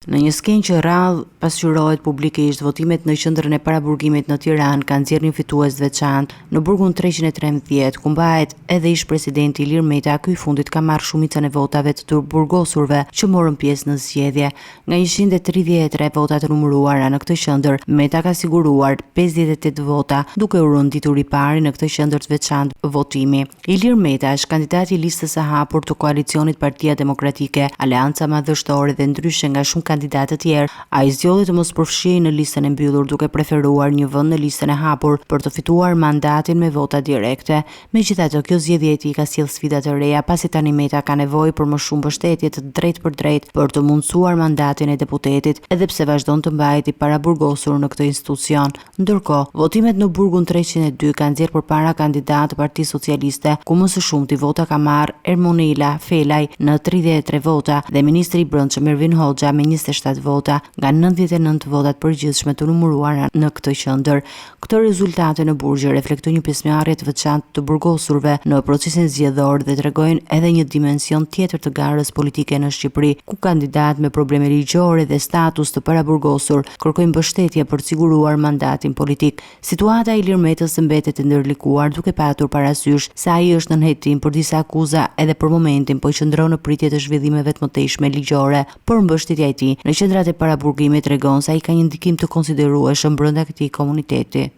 Në një skenë që rrallë pasqyrohet publikisht, votimet në qendrën e paraburgimit në Tiranë kanë nxjerrë një fitues të veçantë. Në burgun 313, ku mbahet edhe ish-presidenti Ilir Meta, ky i fundit ka marrë shumicën e votave të të burgosurve që morën pjesë në zgjedhje. Nga 133 vota të numëruara në këtë qendër, Meta ka siguruar 58 vota, duke u renditur i pari në këtë qendër të veçantë votimi. Ilir Meta është kandidati i listës së hapur të koalicionit Partia Demokratike, Aleanca Madhështore dhe ndryshe nga shumë kandidatë të tjerë, ai zgjodhi të mos përfshihej në listën e mbyllur duke preferuar një vend në listën e hapur për të fituar mandatin me vota direkte. Megjithatë, kjo zgjedhje e tij ka sjellë sfida të reja, pasi tani Meta ka nevojë për më shumë mbështetje të drejtpërdrejtë për të mundësuar mandatin e deputetit, edhe pse vazhdon të mbahet i paraburgosur në këtë institucion. Ndërkohë, votimet në burgun 302 kanë nxjerrë përpara kandidatë të Partisë Socialiste, ku më së shumti vota ka marrë Ermonela Felaj në 33 vota dhe ministri i Brendshëm Ervin Hoxha me 27 vota, nga 99 vota të përgjithshme të numëruara në këtë qendër. Këto rezultate në burgje reflektojnë një pjesëmarrje të veçantë të burgosurve në procesin zgjedhor dhe tregojnë edhe një dimension tjetër të garës politike në Shqipëri, ku kandidatë me probleme ligjore dhe status të paraburgosur kërkojnë mbështetje për të siguruar mandatin politik. Situata e Ilir Metës mbetet e ndërlikuar duke patur parasysh se ai është nën hetim për disa akuza edhe për momentin po qëndron në pritje të zhvillimeve të mëtejshme ligjore, por mbështetja e tij në qendrat e paraburgimit tregon se ai ka një ndikim të konsiderueshëm brenda këtij komuniteti.